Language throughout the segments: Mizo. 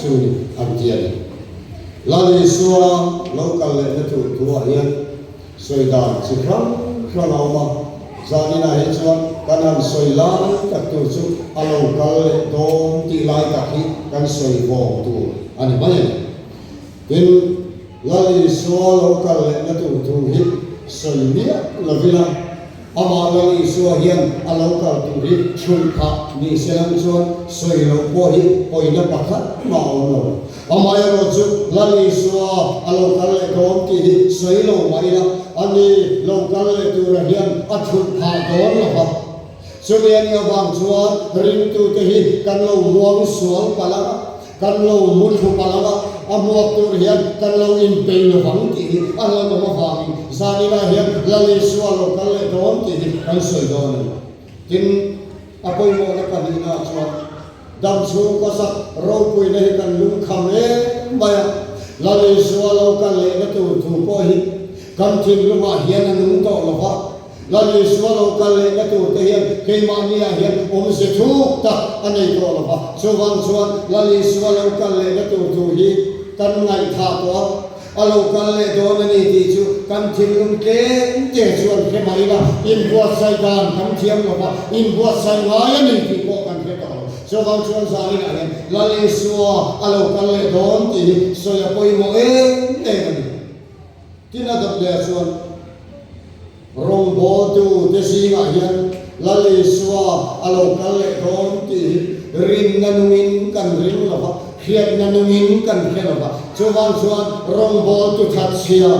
chu ni an ti a ni. Lal Isua lo kal lehna tur thuah hian sawi dan chi hrang hrang a awm a, zaninah hi chuan kan han sawi lai tak tur chu a lo kal leh dawn tih lai tak hi kan sawi vawng tur a ni mai a ni. Tin, Lal Isua lo kal lehna tur thu hi sawi miah lovin a, amah Lal Isua hian a lo kal tur hi chhun phah ni se lang chuan sawi loh pawh hi pawina pakhat mah a awm lo. Amaherawh chu Lal Isua a lo kal leh dawn tih hi sawi lo mah ila, ani lo kal leh tura hian a chhun phah dawn lo va. Chumi a nih avang chuan ringtute hi kan lo muang sual palh ang a, Kan lo mu thup a lo a, a hmuak tur hian kan lo inpeih lo vang tih hi a hlauhawm avangin zaninah hian Lal Isua lo kal leh dawn tih hi kan sawi dawn a ni. Tin, a pawimawhna pahnihnaah chuan dam chhung khawsak ropuina hi kan lungkham em mai a, Lal Isua lo kal lehna tur thu pawh hi kan thinlungah hian a nung tawh lo va, Lal Isua lo kal lehna tur te hian keimahniah hian awmze thuk tak a nei tawh lo va. Chuvang chuan Lal Isua lo kal lehna tur thu hi kan ngaihthah tawh a, a lo kal leh dawn a ni tih chu kan thinlung tlem te chuan hre mai ila, inbuatsaih dan kan thiam lo va, inbuatsaih ngai a ni tih pawh kan hre tawh lo. Chuvang chuan zaninah hian Lal Isua a lo kal leh dawn tih hi sawi a pawimawh em em a ni. Tin a dawt leh chuan rawngbawltu te zingah hian Lal Isua a lo kal leh dawn tih hi rinna nungin kan ring lo va, hriatna nungin kan hre lo va. Chuvang chuan rawngbawltu thatchhia,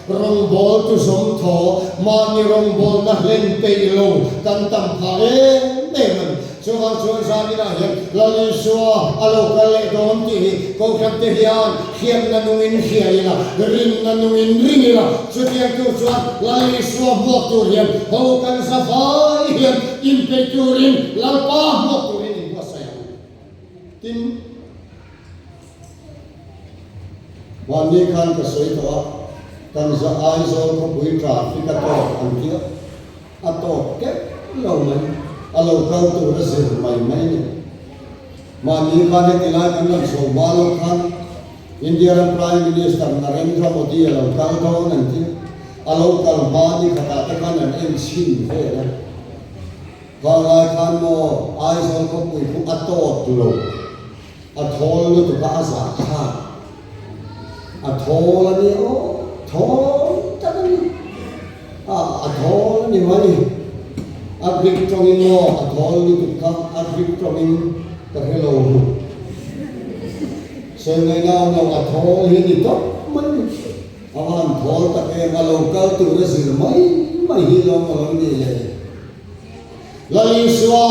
rawngbawltu zawmthaw, mahni rawngbawlna hlen peih lo kan tam phah em em a ni. Chuvang chuan zaninah hian Lal Isua a lo kal leh dawn tih hi Kohhran te hian hriatna nungin hria ila, rinna nungin ring ila, chutiang tur chuan Lal Isua hmuak tur hian ho kan za vai hian inpeih turin Lalpa hmuak turin inbuatsaih ang. Tin, mahni khan ka sawi tawh a, kan za Aizawl khawpui traffic a tawk an ti a. A tawp keuh lo mai, a lo kal tur a zir mai mai a ni. Mahni khan heti lai kan rawn chho hma loh khan India ram Prime Minister Narendra Modi a lo kal dawn an ti a, a lo kal hma ni khatah te khan an en chhin vel a. Khang lai khan maw Aizawl khawpui khu a tawt lo, a thawl lutuk a, a zah thlak. A thawl a ni aw, thawl tak a ni. A, a thawl a ni mai. A Greek tawngin maw a thawl lutuk kha, a Greek tawngin ka hre lo. Sawi ngaihna awm lo, a thawl hi a ni tawp mai. A van thawl tak em, a lo kal tur a zir mai mai hi lawm a lo ni le. Lal Isua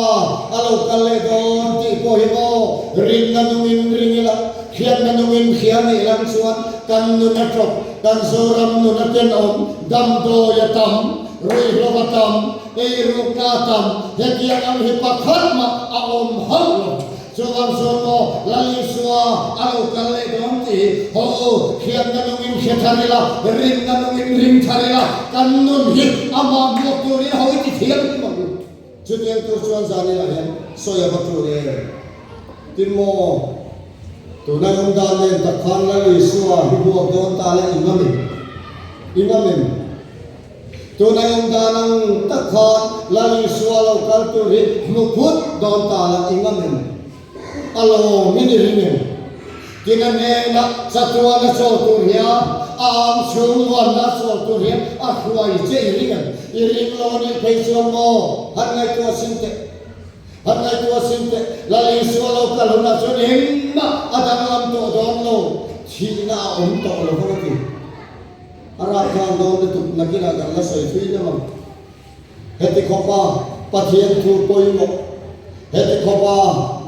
a lo kal leh dawn tih pawh hi maw rinna nungin ring ila, hriatna nungin hria nih lam chuan kan nun a tawp, kan Zoram nun a tenawm, damdawi a tam, ruihhlo a tam, eirukna a tam, hetiang ang hi pakhat mah a awm hauh lo. Chuvang chuan maw Lal Isua a lo kal leh dawn tih hi haw u, hriatna nungin hre thar ila, rinna nungin ring thar ila, kan nun hi amah hmuak turin ho i ti thiam ang u. Chutiang tur chuan zaninah hian sawi a va tul em? Tin maw, tuna awm dan nen tak khan Lal Isua hi hmuak dawn ta la i ngam em? I ngam em? Tuna awm dan ang tak khan Lal Isua lo kal tur hi hmu phut dawn ta la i ngam em? A lawm in i ring em? Tin a hnena chatuan a chawl tur hian a ang chhung muanna a chawl tur hian a hruai che i ring em? I ring lo a nih phei chuan maw han ngaihtuah sin teh? Han ngaihtuah sin teh, Lal Isua lo kal hunah chuan engmah a danglam tawh dawn lo, thihna a awm tawh lo vang a ti. A rapthlak dawn lutuk nakinah kan la sawi thui deuh ang. Heti khawpa Pathian thu pawimawh, heti khawpa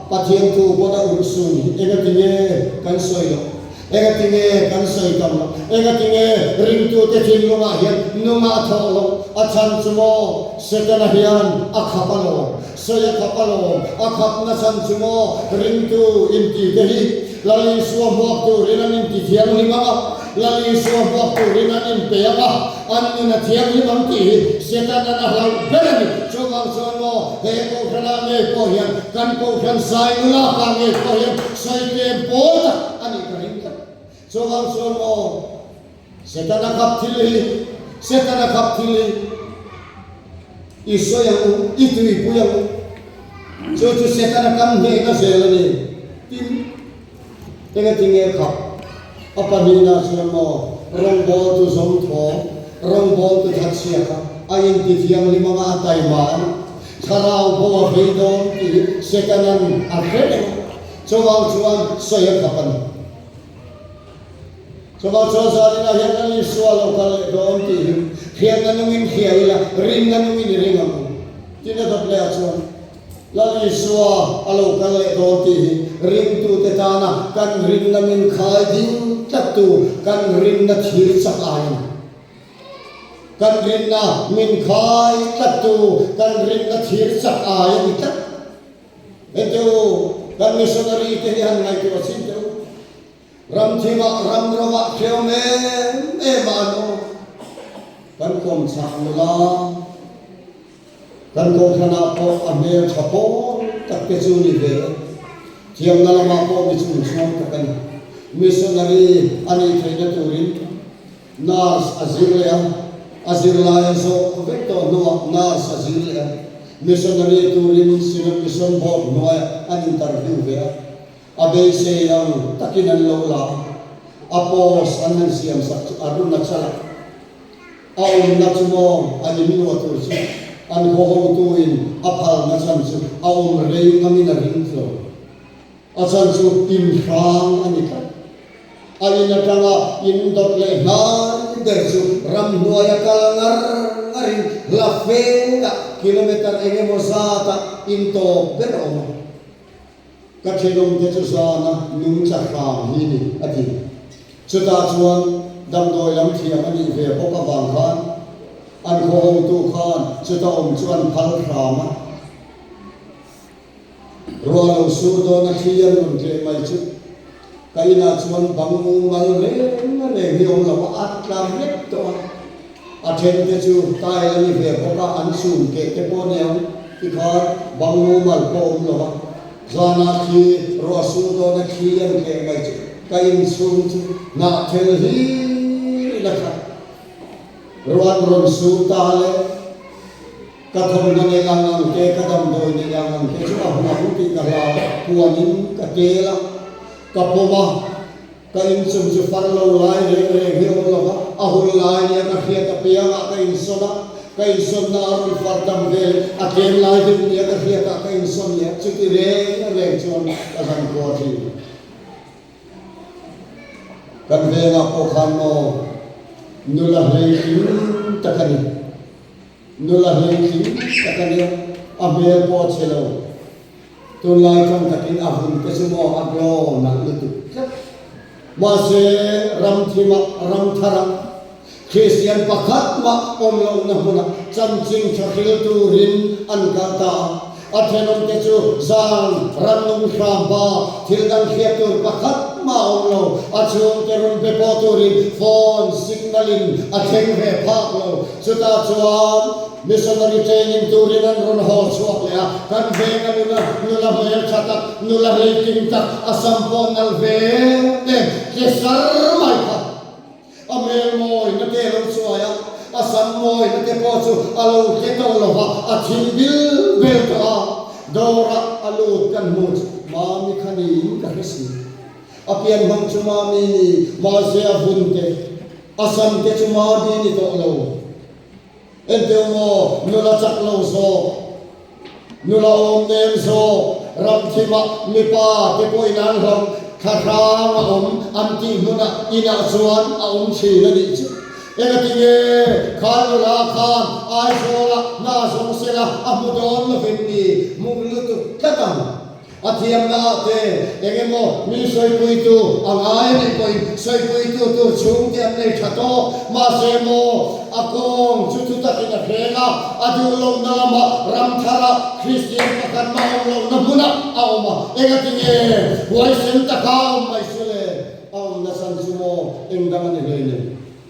Pathian thu pawn a urhsun hi engatinge kan sawi loh? Engatinge kan sawi tam loh? Engatinge ringtute thinlungah hian nunga a thawh loh? A chhan chu maw Setana hian a khap alawm, sawi a khap alawm, a khapna chhan chu maw ringtu intite hi? Lal Isua hmuak turin an inti thianghlim ang a, Lal Isua hmuak turin an inpe ang a, an nun a thianghlim ang tih hi Setanan a hlauh ber a ni. Chuvang chuan maw, he Kohhranah ngei pawh hian, kan Kohhran zai nulakah ngei pawh hian sawi tlem pawl tak a nih ka ring tlat. Chuvang chuan maw, Setana khap thil hi, Setana khap thil hi i sawi ang u, i tuipui ang u. Chu chu Setana kan hnehna zel a ni. Tin, engatinge khap? A pahnihna chuan maw, rawngbawltu zawmthaw, rawngbawltu thatchhia kha a intithianghlim anga a taima ang, thlarau bo a vei dawn tih hi Setana'n a hre reng a, chuvang chuan sawi a khap a ni. Chuvang chuan zaninah hian Lal Isua lo kal leh dawn tih hi hriatna nungin hria ila, rinna nungin i ring ang u. Tin a dawt lehah chuan Lal Isua a lo kal leh dawn tih hi ringtute tana kan rinna min khai ding tlattu kan rinna thir chak ai a ni. Kan rinna min khai tlattu kan rinna thir chak ai a ni tlat. Hete u, kan missionary te hi han ngaihtuah chin teh u. Ram thimah, ram rawah hrehawm em em ah an awm. Kan kawm chak nula, kan kohhranah pawh a hmel tha pawl tak te chu ni ve e. Thiamna lamah pawh mi chungchhuang tak a ni. Missionary a nih theihna turin Nurse a zir leh a, a zirlai a zawh vek tawh hnuah nurse a zir leh a, missionary turin Synod Mission Board hnuaiah an interview ve a, a beisei ang takin an lo la a, a post an han siam sak chu Arunachal ah a awmna chu maw a inluah tur chu an khaw hotuin a phalna chhan chu a awm rei ngamin a ring tlo. A chhan chu in hrang a ni tlat. A in atanga in dawt leh hnai ber chu ramhnuaia kal ngar ngarin hla feah kilometer eng emaw zatah in tawp ber a awm a. Ka thenawmte chu zana nungcha hram hi ni, a ti. Chutah chuan damdawi lam thiam a nih ve bawk avang khan an khaw hotu khan chuta awm chu an phal hram a. Ruah lo sur dawn a thli an rawn tleh mai chu ka inah chuan bang mumal reng reng hi awm lo a, a tla vek tawh a. A then te chu tile a ni ve bawk a, an chhum keh te pawh aniang tikhan bang mumal pawh awm lo a. Zanah thli ruah sur dawn a thli an tleh mai chu ka inchhung chu hnahthel hlir in a khat. Ruah an rawn sur ta le. Ka thawmhnaw neih ang ang te, ka damdawi neih ang ang te chu a huang tih ka hlau a, puanin ka tel a, ka pawm a, ka inchung chu far lo lai reng reng hi a awm lo va, a hun lai nia ka hriat apiangah ka insawn a, ka insawnna a rawn far tam vel, a tlem lai deuh nia ka hriatah ka insawn leh a, chuti reng reng chuan ka zan khua thin. Kan vengah pawh khan maw nula hleitling tak a ni. Nula hleitling tak a nia, a hmel pawh a chhe lo. Tunlai tawng takin a vun te chu maw a glow nalh lutuk tlat. Mahse, ram thimah, ram tharah, Kristian pakhat mah awm lohna hmunah chanchin tha hril turin an kal ta a. A thenawmte chu zan rannung hram ba, thil dang hriat tur pakhat mah awm lo. A chhungte rawn be pawh turin phone signal in a thleng ve phak lo. Chutah chuan missionary training turin an rawn haw chhuak leh a, kan venga nula nula hmel tha tak, nula hleiting tak, a sam pawh nalh ve em tle sar mai kha. A hmel mawina te a lo chuai a, a sam mawina te pawh chu a lo tle tawh lo va, a thim bil bel tawh a, dawrah a lut kan hmuh chu Mami kha niin ka hre si. A pian hmang chu Mami ni, mahse a vun te, A sam te chu Mami ni tawh lo. Enteu maw, nula chak lo zawk, nula awm nem zawk, ramthimah mipa te pawhin an hlauh, thlahrang a awm an tih hmunah inah chuan a awm thin a nih chu. Engatinge kha nula khan Aizawlah hna zawng sela a hmu dawn lovin ni, hmuh lutuk tlat ang. A thiamna ah te eng emaw mi sawipuitu a ngai a nih pawhin sawipuitu tur chhungte an nei tha tawh. Mahse maw, a kawng chu thu takin a hreng a, a duh lohna lamah ram thara Kristian pakhat mah awm lohna hmunah a awm a. Engatinge huaisen taka a awm mai chu le? A awmna chhan chu maw eng dang a ni hlei nei?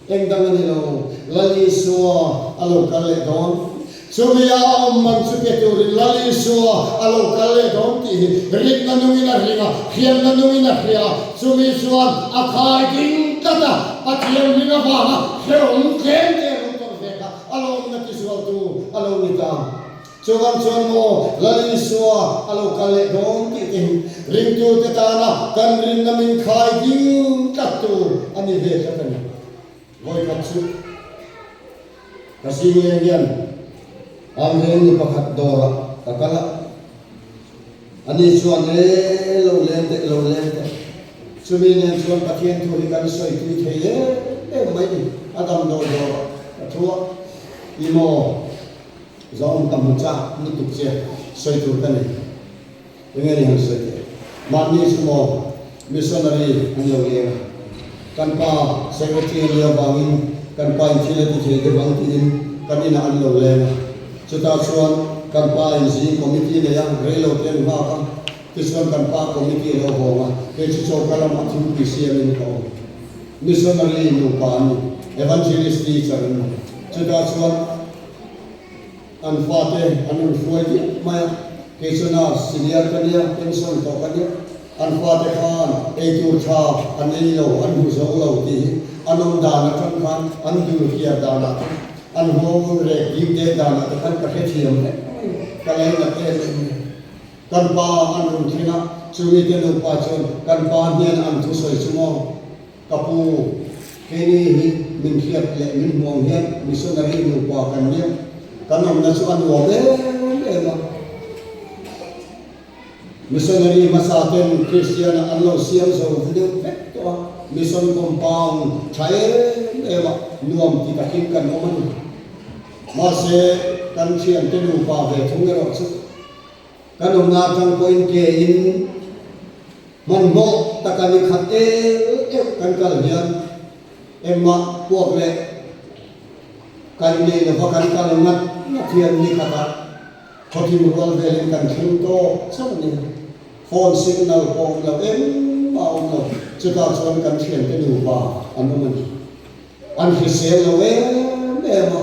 Eng dang a ni lo, Lal Isua a lo kal leh dawn. Chumi a awm man chu pe turin Lal Isua a lo kal leh dawn tih hi rinna nungin a ring a, hriamna nungin a hria a, chumi chuan a khai ding tlat a, Pathian hming avanga hrehawm tlem te a lo tawrh ve kha a lawmna tizualtu a lo ni ta. Chuvang chuan maw Lal Isua a lo kal leh dawn tih te hi ringtute tana kan rinna min khai ding tlat tur a ni ve tlat a ni. Vawikhat chu ka zing leng hian Amreng nu pakhat dawrah ka kal a, ani chuan e lo leng teh lo leng teh. Chumi nen chuan Pathian thu hi kan sawi tui thei em em mai ni. A damdawi dawrah ka thu a, i maw? Zawng ka hmu chak lutuk che sawi tur ka nei. Enge ni han sawi teh? Mahni chu maw missionary an lo leng a, kan pa secretary a nih avangin kan pa in thil a ti thei deuh ang tiin kan inah an lo leng a. Chutah chuan kan pa in zing committee nei a, rei lo te an nghak a, tichuan kan pa committee a lo hawng a, kei chu choka lamah thingpui siamin ka awm. Missionary nupa an ni, evangelist teacher an ni. Chutah chuan. An fate an rawn hruai diak mai a, kei chu nurse senior ka nia, pension tawh ka nia, an fate khan eitur tha an ei lo, an hmu zo lo tih hi an awm dan atang khan an dul kiar danah te, an nghawng rek dip dek danah te khan ka hrethiam hle mai, ka lainat em em mai. Kan pa an rawn thleng a, chumi te nupa chuan kan pa hnenah an thusawi chu maw? Ka pu, keini hi min hriat leh min hmuang hian missionary nupa kan nia, kan awmna chu a nuam em em a. Missionary hmasa ten Kristiana an lo siam zo deuh vek tawh a, mission compound tha em em a nuam ti takin kan awm a ni. Mahse, kan thiante nupa ve thung erawh chu kan awmna atang pawhin ke in Hmanhmawh taka ni khat el euh kan kal hian engmah puak leh kaih nei lova kan kal ngat ngat hian ni khatah khawthim rual velin kan thleng tawk chauh a ni. Phone signal pawh awm lo engmah a awm lo. Chutah chuan kan thiante nupa an awm a ni. An hrisel lo em em a,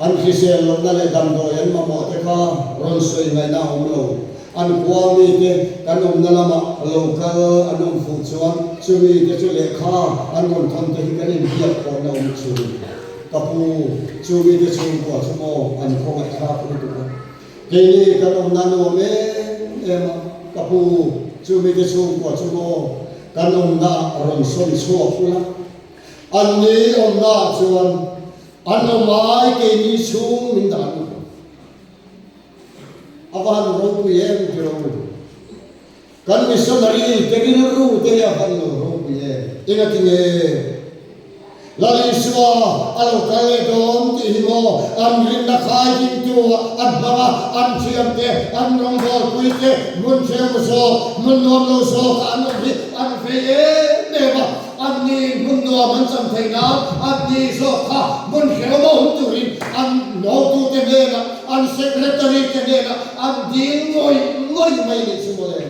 an hrisel lohna leh damdawi an mamawh te kha rawn sawi ngaihna a awm lo. An khua mite kan awmna lamah lo kal an awm fuh chuan chumi te chu lehkha an rawn thawn te hi kan inbiak khawhna awm chhun. Ka pu, chumi te chhungkua chu maw an khawngaihthlak lutuk a. Keini kan awmna nuam em em a, ka pu, chumi te chhungkua chu maw kan awmna ah rawn sawn chhuak ula, an ni awmna ah chuan an awm ai keini chhung min dah lut ang. A va han ropui em ti ro u. Kan missionary te rilru te hi a van lo ropui em? Engatinge? Lal Isua a lo kal leh dawn tih hi maw an rinna khai dingtu ah an hmang a, an thiamte, an rawngbawlpui te, hmun hreu zawk, hmun nuam lo zawk ah an awm hi an vei em em a, an ni hmun nuam an chan theih nan an ni zawk kha hmun hreu a awm turin an hotute hnenah, an secretary te hnenah an dil ngawih ngawih mai nih chu mawle.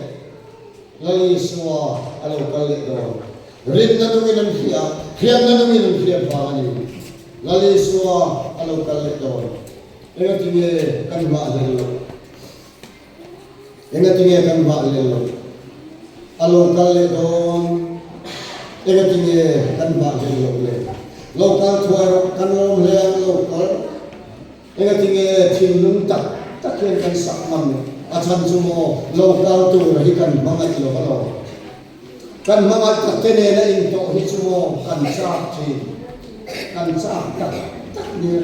Lal Isua a lo kal leh dawn. Rinna nungin an hria, hriatna nungin an hriat vang a ni. Lal Isua a lo kal leh dawn. Engatinge kan hmah hlel loh? Engatinge kan hmah hlel loh? A lo kal leh dawn. Engatinge kan hmah hlel loh le? Lo kal thuai rawh, kan lawm hle ang, lo kal. Engatinge thinlung tak tak hian kan sak ngam le? A chhan chu maw lo kal tur hi kan hmangaih lo a lo. Kan hmangaih tak te nena intawh hi chu maw kan chak thin. Kan chak tak tak nia.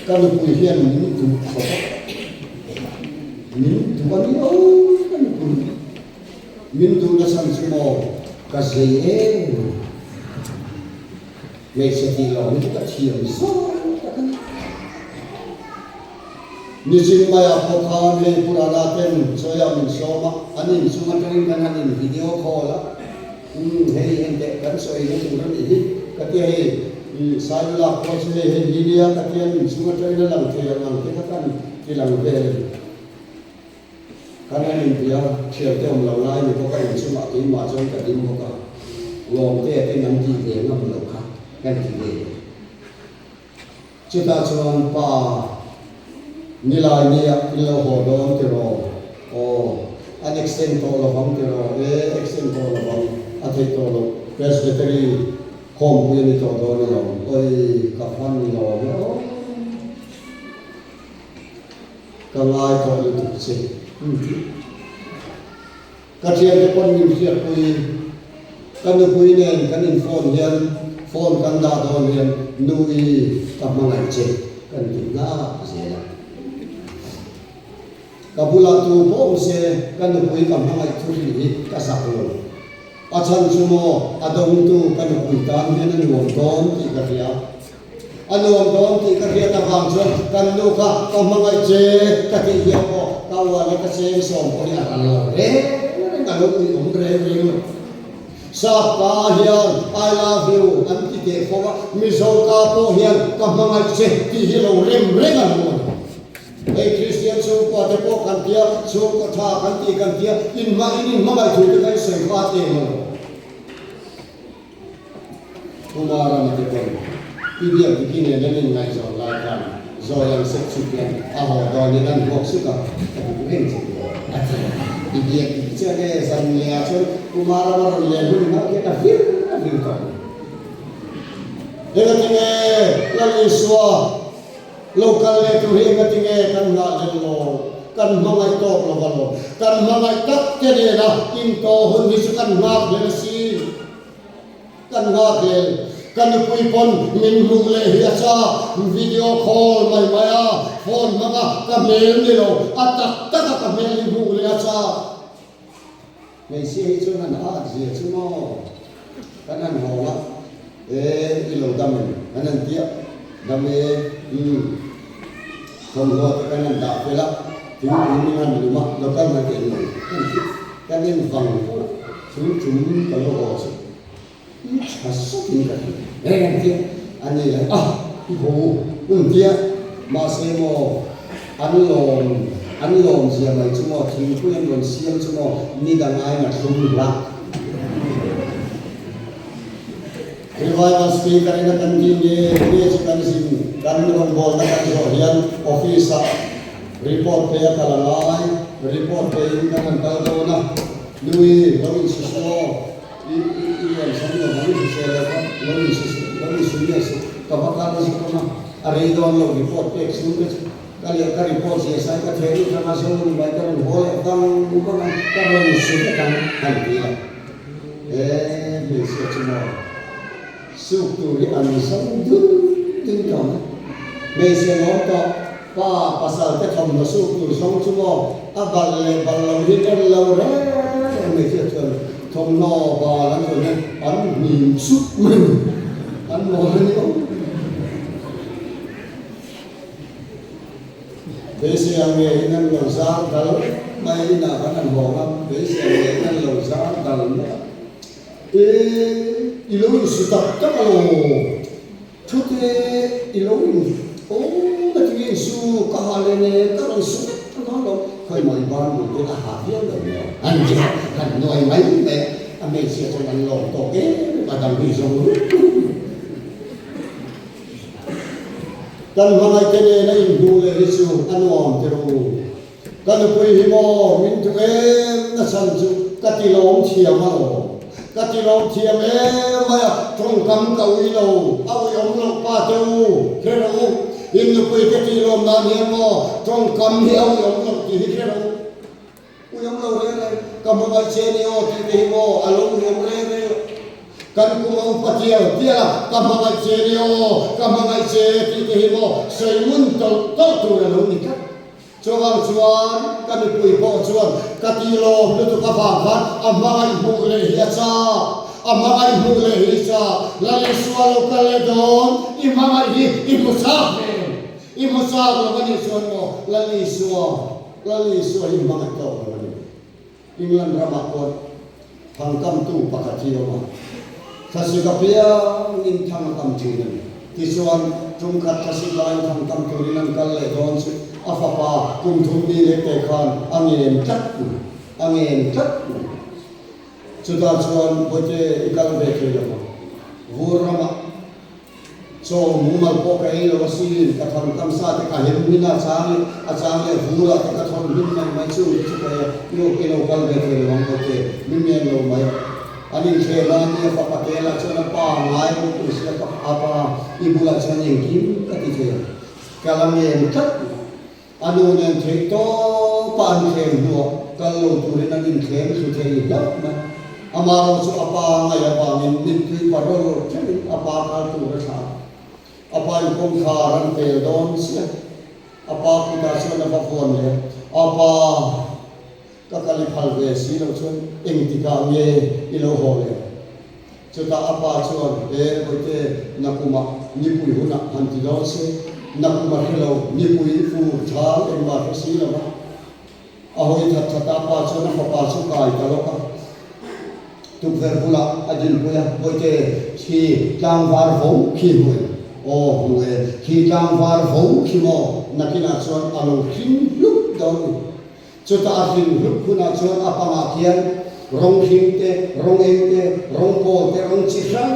Ka nupui hian min duh khawp a. Min duh a ni lo ka nupui. Min duhna chhan chu maw ka zei em. Hmeichhe tih loh hi chu ka thiam zawng tak a ni. Nichin maiah pawh khan hei Purana ten chawiah min sawm a, an inchung atangin kan han in video call a, umm hei enteh kan sawina tur a nih hi ka tia hei ih Sailulak pawh chu hei hei hi nia ka tia an inchung atangin a lang thei ang ang te kha kan ti lang vel a ni. Kan han inbia thiante awm lo lai ni bawk a inchungah keimah chuan ka ding bawk a, lawmte ten an tih ve ngam loh kha kan ti ve lo. Chutah chuan pa nilai nia in lo haw dawn tiraw? Aw, an extend tawh lovang tiraw? E, extend tawh lovang, a theih tawh loh. Presbytery khawmpui a ni tawh dawn alawm. Awi, ka hman lawm e aw. Ka ngai tawh lutuk che, min ti. Ka thiante pawn min hriatpui, ka nupui nen kan in phone hian phone kan dah dawn hian nu i ka hmangaih che kan ti nghak zel a. Ka bulah tu pawh awm se ka nupui ka hmangaih thu hrih hi ka zak lo. A chhan chu maw a dawngtu ka nupui tan hian a nuam dawn tih ka hria. A nuam dawn tih ka hriat avang chuan kan nu kha ka hmangaih che ka tih hian pawh ka uan a ka cheng sawm pawh hi a ral lo reng reng a lo ui awm reng reng lo. Sap ka hian I love you an ti teh fo a, Mizo ka pawh hian ka hmangaih che tih hi lo rem reng a lo a ni. Hei Kristian chhungkua te pawh kan tia, chhungkaw tha kan tih kan tia, inhmah in inhmangaih thu te kha i sawi kha a em a lo. Kumara mite pawn Pi Biakdiki nen an inngaihzawn lai khan zawi ang sek chhuk hian a haw dawnin an huak suk a, ka duh reng che tih a ti a. Pi Biakdiki chuan e zan lehah chuan Kumara va rawn len hun nghah khian a vir a vir tawh mai. Engatinge Lal Isua lo kal leh tur hi engatinge kan nghah leh lo, kan hmangaih tawk lo va lo, kan hmangaih tak te nena intawh hun hi chu kan nghak hlel si. Kan nghak hlel. Ka nupui pawn min hmuh leh hi a chak. Video call mai mai a, phone hmanga ka hmel ni lo, a tak tak a ka hmel hi hmuh leh a chak. Hmeichhia hi chuan an at zia chu maw? Kan han hawng a, e i lo dam em? An han ti a, dam e, umm. Thawmhnaw te kan han dah fel a, thingpui min han lum a, lo kal mai teh ni, kan ti. Kan en vang vang a. Thil tum ka lo haw chu i tha sakin ka hria reng ang tia a ni leh a, i haw un tia mahse maw an lawm an lawm zia mai chu maw thingpui an rawn siam chu maw ni dang aiin a thlum hlak. Revival speaker in a kan tih nge nge chu kan zin kan rawngbawlna kan zawh hian office ah report pe a kal a ngai, report pe in kan han kal dawn a. Nui, lo insu suh aw, i i i rawn sam lo vang insu se lo kha, lo insu suh, lo insu miah suh, ka va kal zuk awm a, a rei dawn lo report pek chhung te chu ka leh ka report zia sai ka theh lut rang a zo ni mai ka rawn haw leh vang vang a, ka rawn insu vek ang han ti a, he hmeichhia chu maw. Suk tur hi an zawng dun dun tawh mai. Hmeichhe lawm tawh, pa pasal te thawmhnaw suk tur zawng chu maw a balh leh balh lo hi en lo reng reng hmeichhia chuan thawmhnaw bal an rawn en an hnim sup mai ni, an mawl a ni awm. Beisei ang ngeiin an lo zar dal mai inah kan han hawng a, beisei ang ngeiin an lo zar dal mai a. E, i lo insu tak tak alaw? Thute i lo in, aw ka ti nge insu, ka ha leh nen ka rawn su vek ta dawn lo, khawi maw i ban bul te a ha viau lo maw? An ti a, han nuai mai mai a, a hmeichhia chuan an lawm tawk em em a, dang hi zawng rup rup mai. Kan hmangaihte nena inhmuh leh hi chu a nuam ti ru. Ka nupui hi maw min duh em na chhan chu ka ti lawm thiam alawm. Ka ti lawm thiam em mai a, tawngkam ka ui lo, a ui awm loh pa te u, hre rawh u. In nupui ka tih lawm nan hian maw tawngkam hi a ui awm loh tih hi hre rawh u. Ui awm lo reng reng, ka hmangaih che ni aw tih te hi maw a lo ui awm reng reng lo. Kan kum a upa tial tial a, ka hmangaih che ni aw, ka hmangaih che tih te hi maw sawi ngun tawlh tawlh tur a lo ni tlat. Chuvang chuan ka mipui pawh chuan ka ti lawm lutuk avang khan a hmangaih hmuh leh hi a chak, a hmangaih hmuh leh hi chak. Lal Isua lo kal leh dawn, i hmangaih hi i hmu chak hmel. I hmu chak lo a nih chuan maw Lal Isua, Lal Isua hi hmangaih tawk lo a ni. England ramah pawh thangkamtu pakhat hi a awm a, thlasik apiangin thang a kam thin a ni. Tichuan, tum khat thlasik laiin thangkam turin an kal leh dawn chu a fapa kum thum mi lek te khan a ngen tlat mai, a ngen tlat mai. Chutah chuan Bawihte i kal ve thei lo ang, vur ramah Chaw mumal pawh ka ei lo asin, ka thawn tam sa te ka hem hmin a chang leh a chang leh vur ah te ka thawn hmin mai mai chu te chu ka ei a, i aw i lo kal ve thei lo ang ko te, min ngen lo mai. An inthlem a, ni a fapa te lah chuan a pa ngai ropui sia ka a pa i bulah chuan engkim ka ti thei ang, ka la ngen tlat mai. A nu nen theih tawpa an thlem hnuah kal lo turin an inthlem thlu thei hlauh mai. Amah ro chu a pa ngaih avangin mittui parawl theuhin a pa kal tur a thlah a. A pa in kawngkhar an pel dawn chiah. A pa kutah chuan a va vuan leh a, A pa, ka kal i phal ve si loh chuan engtikah nge i lo haw leh ang? Chutah a pa chuan, E Bawihte, nakumah nipui hunah han ti dawn se, nakum a hre lo, nipui fur thal engmah hre si lo va. A hawi that that a, a pa chuan a fapa chu kai ta lawk a. Tukverh bulah a dinpui a, Bawihte, khi tlangvar vo khi hmu em? Aw, hmu e, khi tlangvar vo khi maw? Nakinah chuan a lo hring hlup dawn ni. Chutah a hlim hlut hunah chuan a pangah khian rawng hring te, rawng eng te, rawng pawl te, rawng chi hrang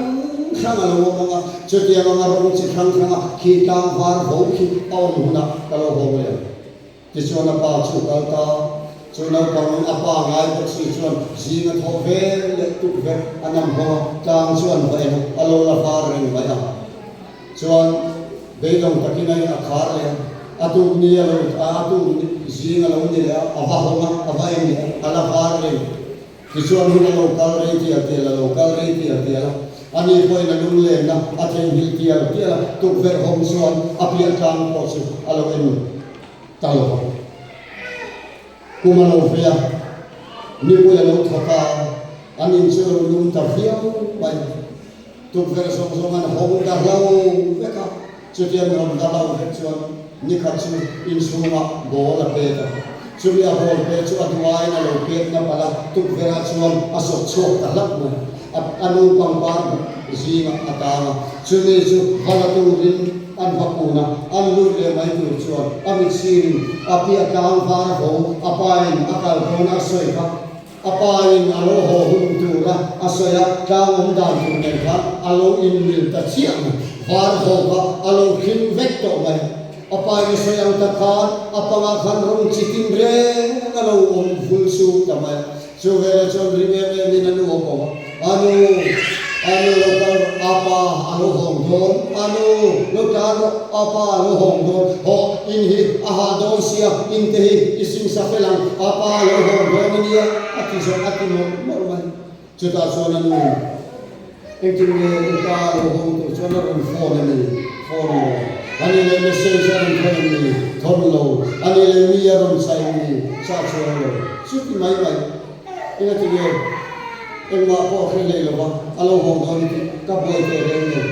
hrang a lo awm ang a, chutiang anga rawng chi hrang hranga khi tlang var ho khi a awm hunah ka lo hawng leh ang. Tichuan a pa chu kal ta, chu naupang a pa ngai bawk si chuan zing a thawh vel leh tukverh a nam hawng a, tlang chu an va en a, a lo la var reng mai ang. Chuan beidawng takin a in a khar leh a, a tuk ni a lo a tuk zing a lo ni leh a, a va hawng a, a va en leh a, a la var reng. Tichuan hun a lo kal rei tial tial, a lo kal rei tial tial a, ani pawhin a lunglenna a theihnghilh tial tial a, tukverh hawng chuan a piah tlang pawh chu a lo en ta lo va. Kum a lo vei a, nipui a lo thawk a, an in chu a lo lum ta viau mai. Tukverh zawng zawng an hawng ta hlo vek a, chutiang rawn ta hlo vek chuan nikhat chu inchhungah ball a pet a, chumi a ball pet chu a duaiin a lo pet na palh a, tukverhah chuan a sawt chhuak ta hlak mai. A a nu pangpar buk zingah a tang a, chumi chu va la turin an va kun a, an lut leh mai tur chuan a mit sirin a piah tlang var ho a pain a kal dawn a sawi kha. A pa in a lo haw hun tura a sawi a, tlang awm dan tur nen khan a lo inmil ta chiah mai. Var haw kha a lo hlim vek tawh mai. A pa in a sawi ang tak khan a pangah khan rawng chi tin reng a lo awm vul chuk ta mai a. Chu velah chuan ring em em in a nu a ko a, A nu, a nu lo kal rawh, a pa a lo hawng dawn, a nu lo tlan rawh, a pa a lo hawng dawn, hawh in hi a hah dawn sia, in te hi i singsa fel ang, a pa a lo hawng dawn a nia, a ti zawh a ti mawlh mawlh mai. Chutah chuan a nu engtin nge i pa a lo hawng tur chuan a rawn phone a ni? Phone lo. A ni leh message a rawn thawn em ni? Thawn lo. A ni leh mi a rawn chah em ni? Chah chuang lo. Chuti mai mai. Engati nge engmah pawh a hre hlei lo va, a lo hawng dawn i tih ka buai teh reng nen.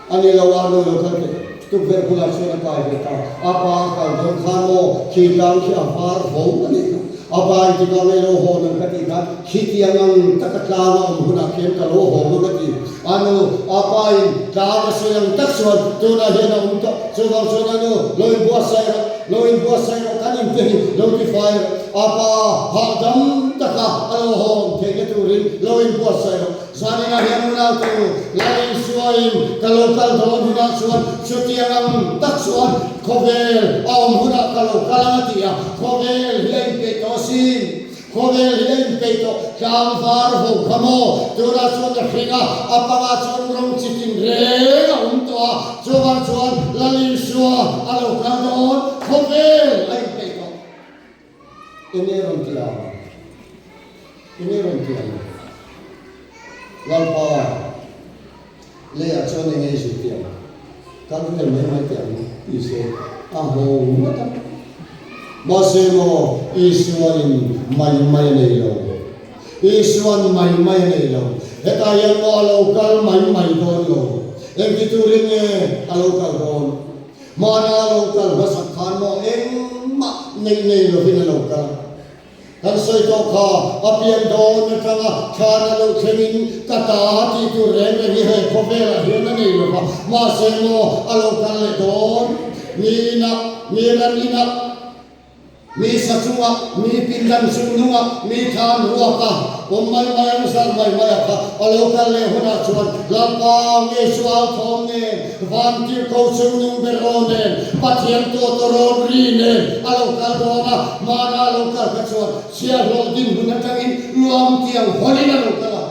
A ni lo, a nu lo kal teh. Tukverh bulah chuan a kai ve ta. A pa a kal dawn khan maw, khi tlang khi a var vo a nih kha. A pa in tikah ngei lo hawn ang ka tih khan, khitiang ang taka tlang a awm hunah khian ka lo hawng ang a ti. A nu, a pa in tlang a sawi ang tak chuan tunah hian a awm tawh. Chuvang chuan a nu, lo inbuatsaih rawh, lo inbuatsaih rawh, kan inte hi lo tifai rawh. A pa hahdam taka a lo hawn theihna turin lo inbuatsaih rawh. Zaninah hian unaute u, Lal Isuain ka lo kal dawn hunah chuan chutiang ang tak chuan khawvel a awm hunah ka lo kal ang a ti a, khawvel hi a inpeih tawh asin, khawvel hi a inpeih tawh, tlangvar ho kha maw, tunah chuan a hring a, a pangah chuan rawng chi tin reng a awm tawh a, chuvang chuan Lal Isua a lo kal dawn, khawvel a inpeih tawh. Enge rawn ti ang? Enge rawn ti ang? Lalpa, leiah chuan enge i zirtir ang? Kal vel mai mai teh ang ti se a haw ngawt a. Mahse maw, Isuain mai mai a nei lo. Isuan mai mai a nei lo. Hetah hian maw a lo kal mai mai dawn lo. Engti turin nge a lo kal dawn? Hmana a lo kal hmasak khan maw engmah neih nei lovin a lo kal a. Kan sawi tawh kha, a pian dawn atanga thlan a lo thlengin ka ta tih tur reng reng hi he khawvelah hian a nei lo va, mahse maw a lo kal leh dawn? Mi inah, mi ran inah, Mi sa chungah, mi pindan chung nungah, mi thlan ruaka awm mai mai ang zar mai mai a kha a lo kal leh hunah chuan Lalpa ngei chu au thawm nen, vantirhko chung nung ber aw nen, Pathian tuah tawrawn ri nen a lo kal dawn a, hmana a lo kal kha chuan chhiahhlawh dinhmun atangin luam tiang hawlin a lo kal a.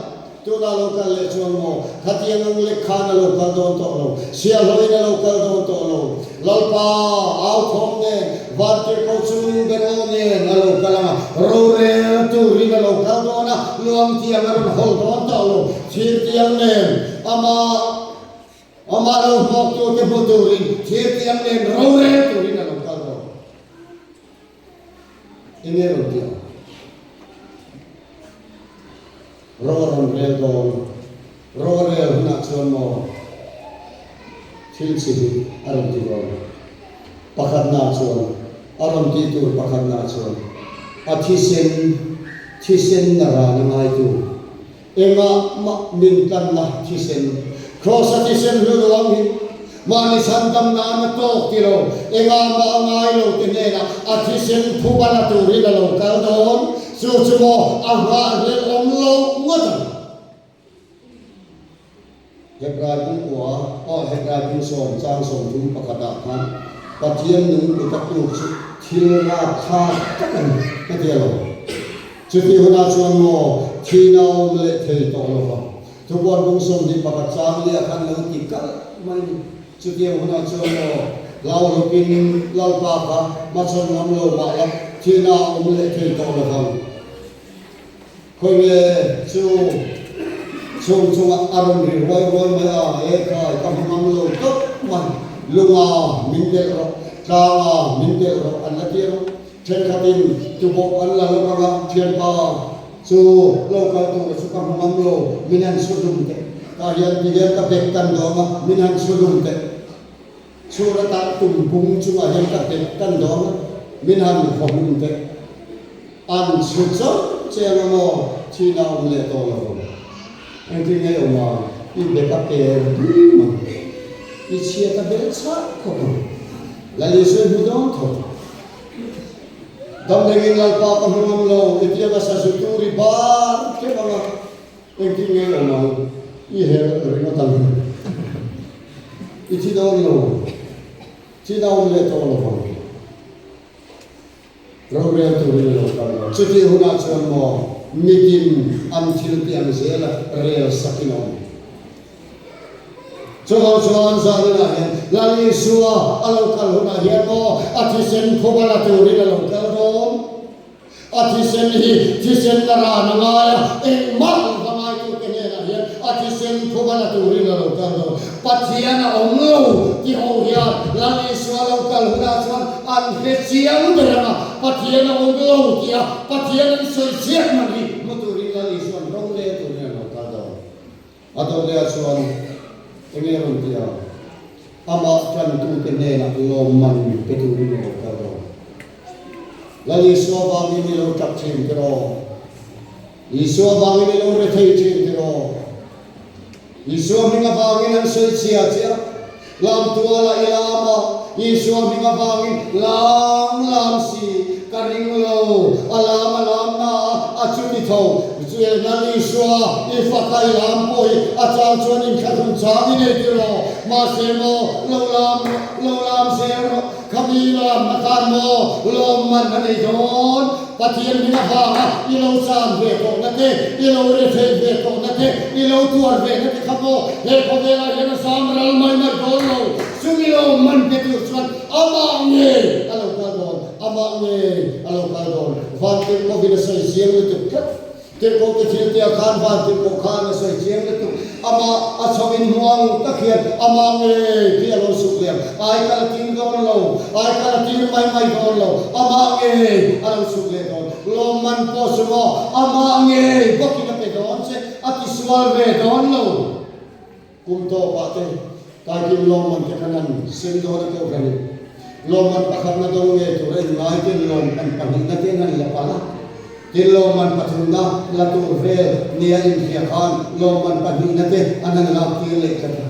Tuna lo kal leh chuan maw, khatiang ang lek khan a lo kal dawn tawh lo, siahhlawhin a lo kal dawn tawh lo. Lalpa, au thawm nen, vantirhkoh chung ber aw nen a lo kal ang a, rorel turin a lo kal dawn a, luang tiang a rawn hawl dawn tawh lo, thir tiang nen amah amah lo hmuaktute hmu turin thir tiang nen rorel turin a lo kal dawn. Enge rawn ti ang? Ro a rawn rel dawn. Ro a rel hunah chuan maw thil chi hi a rawn ti dawn. Pakhatna chuan a rawn tih tur pakhatna chuan a thisen thisen na ran a ngaitu Engah mah min tlanna thisen, Kraws-a thisen hlu ruang hi mahni chhandam nan a tawk ti lo. Engah mah a ngai lo te hnenah a thisen phuba la turin a lo kal dawn. Chu chu maw a nghahhlelh awm lo ngawt ang. Hebrai bungkua, aw Hebrai bungsawm chang 31 ah khan Pathian nung kut a tluk chu thil rapthlak tak a ni ka ti alo. Chutih hunah chuan maw thihna a awm leh thei tawh lo va, thubuan bung 21 chang liah khan lo ti kalh mai ni. Chutiang hunah chuan maw hlauhlawpin Lalpa kha hmachhawn ngam lo mah la thihna a awm leh thei tawh lo vang. Khawi nge chu chhung chungah a rawn ri ruai ruai mai a, e khai ka hmu ngam lo tawp mai, lunga min delh rawh, tlanga min delh rawh an la ti a, thenkhatin tubawk an la lawk ang a, thianpa chu lo kal tur chu ka hmu ngam lo, min han chhu hlum teh, tah hian ti hian ka bek kan dawm a, min han chhu hlum teh. Chhur ata tum bung chungah hian ka bet kan dawn a, min han vaw hlum teh. An chhu chauh che ang amaw thihna awm leh tawh lo. Engtin nge awm ang, i bek a per dum ang. I chhiat a bel chhah khawp ang. Lal Isua hmu dawn tho. Damlengin Lalpa ka hmu ngam lo, i tiang a sazu tur i bar keuh ang a. Engtin nge awm ang? I her ringawt ang. I thi dawn lo. Thi na awm leh tawh lo vang. Rorel turin a lo kal lo. Chutih hunah chuan maw mitin an thil tih ang zela rel sakin a awm. Chuvang chuan zaninah hian Lal Isua a lo kal hunah hian maw a thisen phuba la turin a lo kal dawn. A thisen hi thisen la ran a ngai a, engmah lo va ngaitute hnenah hian a thisen phuba la turin a lo kal dawn. Pathian a awm lo ti ho hian Lal Isua lo kal hunah chuan an hre chiang ber ang a, Pathian a awm lo tia Pathian an sawi chhiat man hi hmu turin Lal Isua'n rorel turin a lo kal dawn. A dawtleh ah chuan enge rawn ti a, amah tantute hnenah lawmman pe turin a lo kal dawn. Lal Isua vangin i lo tap thin tiraw? Isua vangin i lo rethei thin tiraw? Isua hming avangin an sawi chhia che a, lamtuala i lam a, Isua hming avangin lam lam si, ka ring lo, a lam a lam na a, a chuti tho. Lal Isua i faka i lam pawh hi a chang chuan inthlahrun chang i nei tiraw? Mahse maw, lo lam rawh, lo lam zel rawh, khami lamna khan maw lawmman a nei dawn? Pathian hming avanga i lo chan ve tawhna te, i lo retheih ve tawhna te, i lo tuar ve na te kha maw he khawvelah hian a zam ral mai mai dawn lo. Chumi lawmman pe tur chuan amah ngei a lo kal dawn, amah ngei a lo kal dawn. Vantirhkohin a sawi chiang lutuk tlat. Tirhkoh te thil tia khan vantirhkoh khan a sawi chiang lutuk. Amah a chho in hmu ang tak hian amah ngei khi a lo suk leh ang. Ai kal a tir dawn lo, ai kal a tir mai mai dawn lo, amah ngei a lo suk leh dawn. Lawmman pawh chu maw amah ngei bawkin a pe dawn che, a tisual ve dawn lo. Kum tawpah te. Kaikim lawmman te khan an sem dawn a kohhranin lawmman pakhatna dawng ngei tur a inngai ten lawmman pahnihna te an la palh a, tin lawmman pathumna la tur vel nia inhria khan lawmman pahnihna te an han lak tir leh tlat a.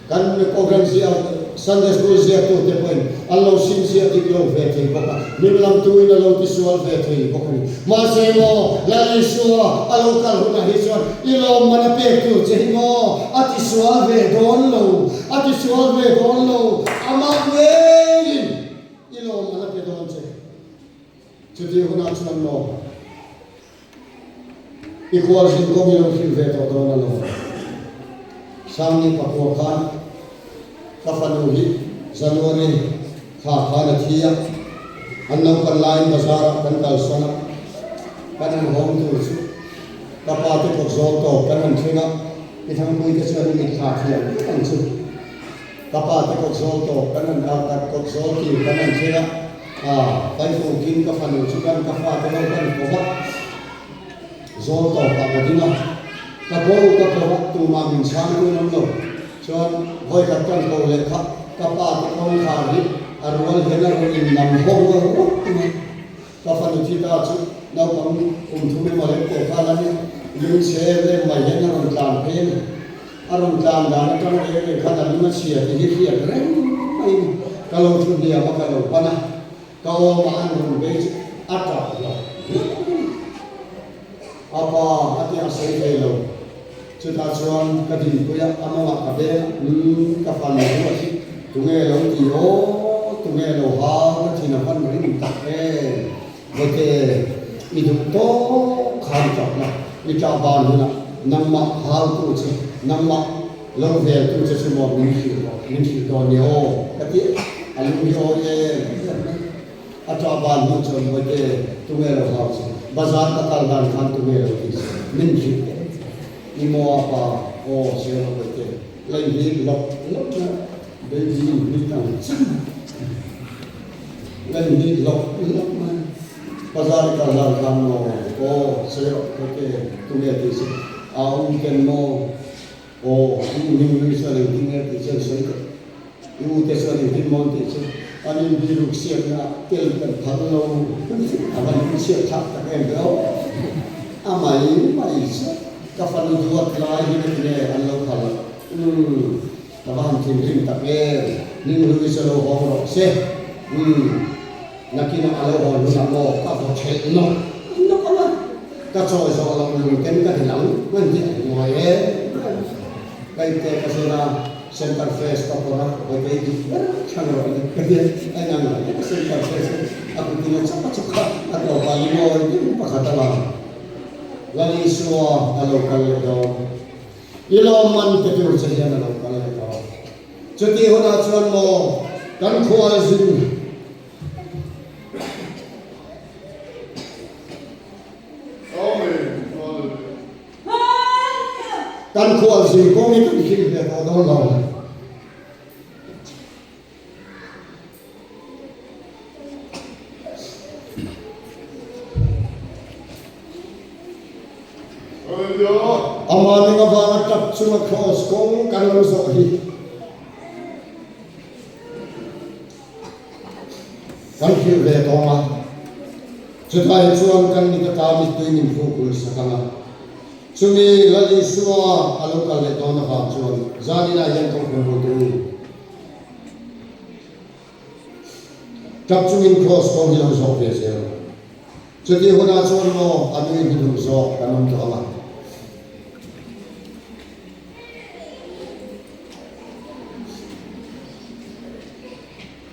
Kan kohhran ziak Sunday School ziaktute pawhin an lo sim ziah dik lo ve thei bawk a, min lamtuin a lo tisual ve thei bawk a ni. Mahse maw, Lal Isua a lo kal hunah hi chuan i lawmman a pek tur che hi maw a tisual ve dawn lo, a tisual ve dawn lo, amah ngeiin i lawmman a pe dawn che. Chutih hunah chuan maw. I khualzin kawng i lo hrilh ve tawh dawn alawm. Sangni pakua khan ka fanu hi January thla khan a thi a, an naupan laiin bazar ah kan kalsan a, kan han hawng tur chu ka pa te kawt zawl tawp kan han thleng a, i thangpui te chuan i mitthla thiam vek ang chu. Ka pa te kawt zawl tawp kan han kawt zawl tir kan han thleng a. A, Paifungkin ka fanu chu kan ka fate ho kan ko va, zawl tawpah ka ding a, ka ko ka ko va, tumah min chhang tun awm lo. Chuan vawikhat kan ko leh kha ka pa te kawngkhar hi a rual hian a rawn innam hawng a rup mai. Ka fanu thi ta chu naupang kum thum emaw lek teh kha la nia, lungchhe em em mai hian a rawn tlan phei a ni. A rawn tlan dan atang reng reng khan a lung a chhia tih hi hriat reng maiin ka lo thu hniam a, ka lo pan a, ka awmah an rawn bei chu a tap hlawk hlawk a ni. A pa a tia a sawi thei lo. Chutah chuan ka dinpui a, a mawngah ka beng a, umm ka fan ruat hi tunge lo ti aw, tunge lo hau ka thin a van rim tak em. Vawte, i duh tawk khan ṭapna, i ṭah ban hunah nangmah hautu che, nangmah lo veltu che chu maw min hrilh rawh, min hrilh dawn nia aw, ka ti a, a lung hi awi em em mai. A ṭah ban hnu chuan Vawte, tunge lo hau che, bazar ka kal dan khan tunge lo ti che, min hrilh teh. I maw a pa, aw sawi rawh Vawte, lei hi lawk lawk na, baby in hming ang che. Lei hi lawk lawk mai. Bazar i kal hlan khan maw aw sawi rawh ok tunge tih chu a u ten maw aw i u hming lui chuan engtin nge tih chuan sawi tawh i u te chuan engtin maw an tih chu an in biruk siakna ah tel kan phal lo a van in chhiat thlak tak em ve aw a mai mai chu ka fanu duat lai hi ngatinge an lo phal umm. Ka va han thinrim tak em? Hminghlui chu lo hawng rawh se. Umm, nakinah a lo hawn hunah maw ka vaw ṭhelh nawk nawk ang a, ka chawi zawh loh lung ten ka dil ang hman hi a ngawi em em. Ka ipte ka zen a, center fresh ka pawrh a, Vawikei dik ber thlang rawh le ka ti a, a inang lo hle center fresh chu a kutin a chawk a chawk a, a tawpah lungawi deuhin pakhat a lang. Lal Isua a lo kal leh dawn. I lawmman pe tur che hian a lo kal leh tawh. Chutih hunah chuan maw kan khualzin kan khualzin kawng hi kan hrilh ve tawh dawn lo. Amah ning avanga tap chunga kraws kawng kan lo zawh hi kan hrilh ve tawng a, chutah hi chuan kan mit ata mittui min phu kul sak ang a. Chumi Lal Isua a lo kal leh dawn avang chuan zaninah hian kawng hmu tu. Tap chungin Kraws kawng hi lo zawh ve zel. Chutih hunah chuan maw a nui hnuhnung zawk kan awm tawh ang a.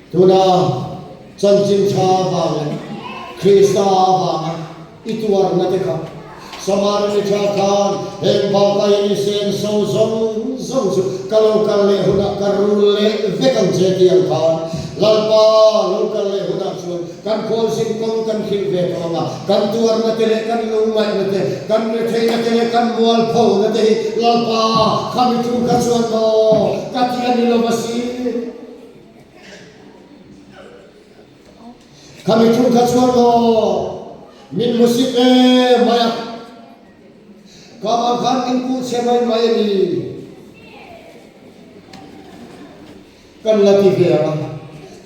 Tuna chanchin tha avang leh Krista avanga i tuarna te kha Samari mi tha khan heng bakah hian i senso zawng zawng chu ka lo kal leh hunah ka rul leh vek ang che tih ang khan Lalpa lo kal leh hunah chuan kan khualzin kawng kan hrilh ve tawh ang a, kan tuarna te leh kan lungngaihna te, kan retheihna te leh kan mualphona te hi Lalpa khami tum kha chuan maw ka ti a ni lo va si. Khami tum kha chuan maw min hmu sip em mai a, ka vang khan min kuh chhe mai mai a ni. Kan la ti ve ang a,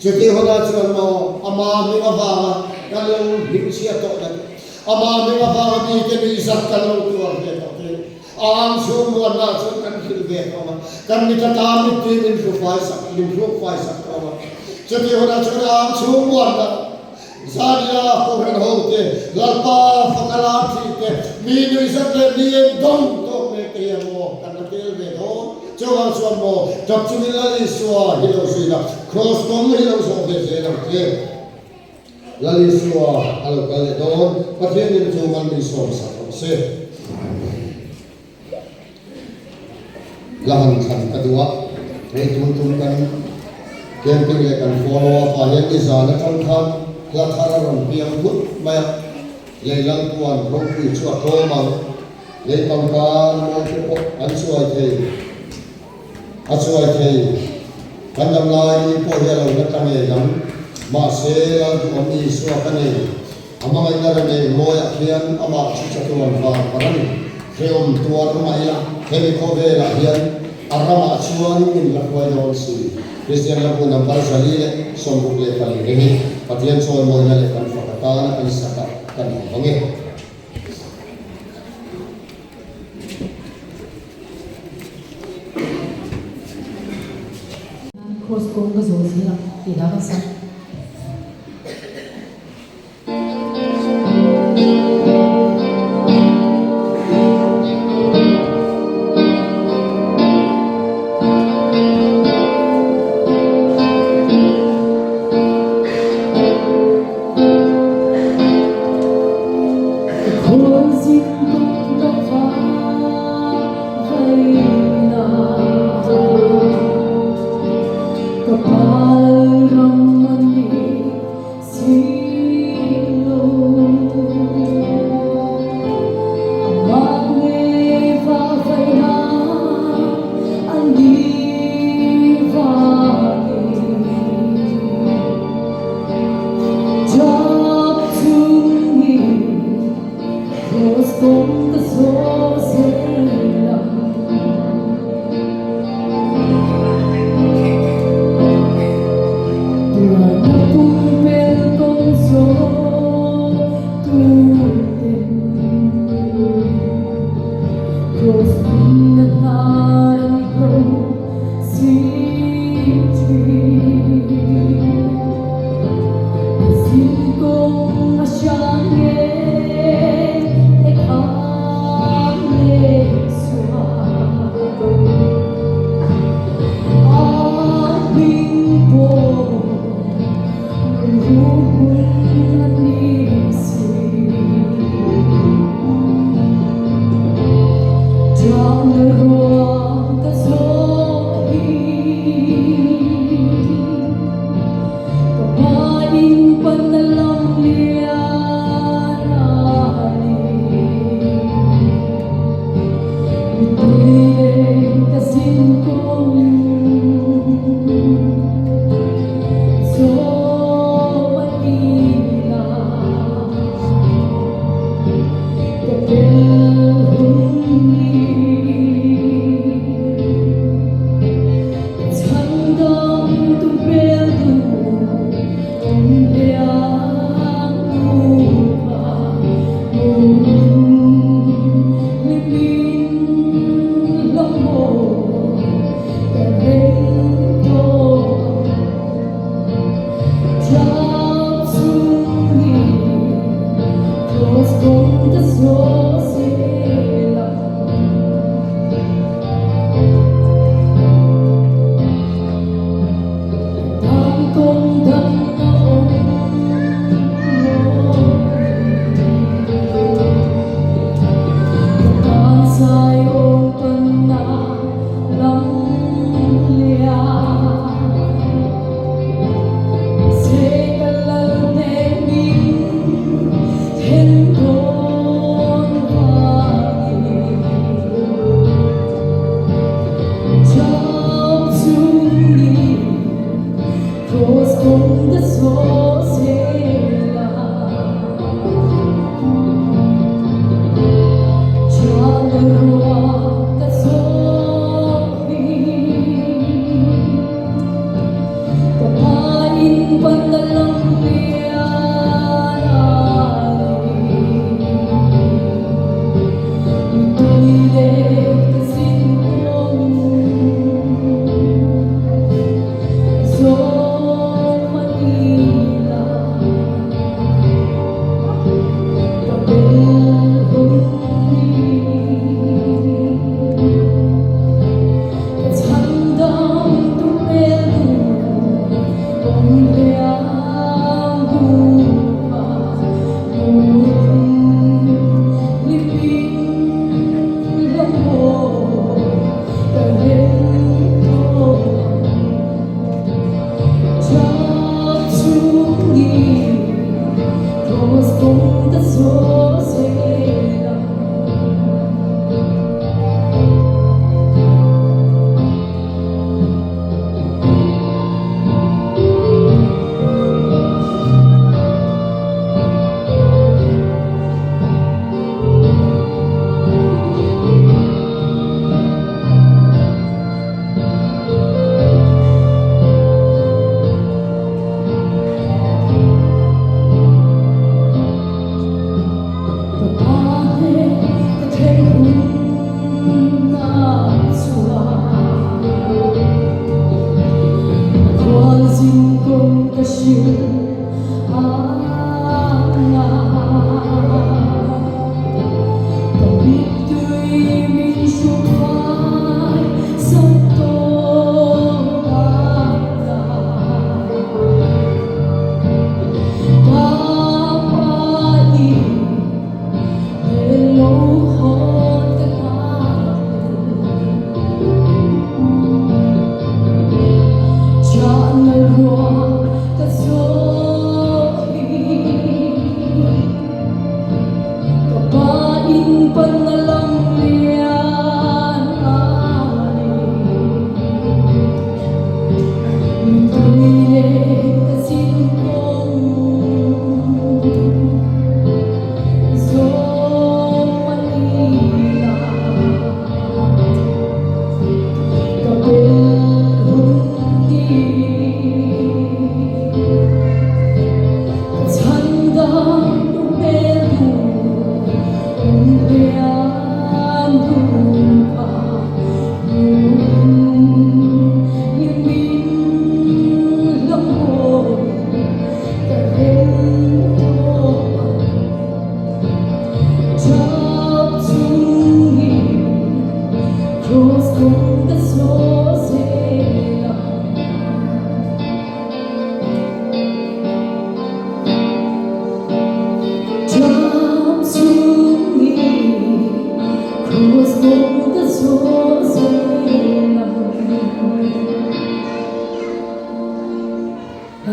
chutih hunah chuan maw ama hming avanga kan lo hlimchhia tawh te, ama hming avanga mite nuihzat kan lo tuar ve tawh te, a ang chhung muanna chuan kan hrilh ve tawh ang a, kan mit ata mittui min hru fai sak, min hruk fai sak tawh ang a, chutih hunah chuan a ang chhung muanna Zania Kohhran hote, Lalpa faka lar thin te, mi nuihzat leh mi en dawng tawk mek te hian maw kan la tel ve dawn? Chuvang chuan maw tap chungin Lal Isua hi lo zin a, Kraws kawng hi lo zawh ve zel ang che. Lal Isua a lo kal leh dawn, Pathianin chu mal min sawmsak rawh se. La han thlan ka duh a, hei tun tum kan camping leh kan follow up ah hian nizan atang khan hla thar a rawn piang phut mai a, lei lalpuan ropui chu a tlawm ang, lei pangpar mawi te pawh an chuai thei, a chuai thei, kan dam lai ni pawh hi a lo la tla ngei ang, mahse Lalduhawm Isua ka nei. A hmangaihna reng ei mawiah khian amah chu chatuan vang par a ni. Hrehawm tuar mah ila, hemi khawvelah hian a ramah chuan min la hruai dawn si. Kristian lampu number 464 te hi Pathian chawimawina leh kan fak atana kan sak ah kan hmu vang e. Kraws kawng ka zawh zel ang tih dah kan sak.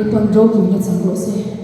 Lalpan ropuina chang rawh se.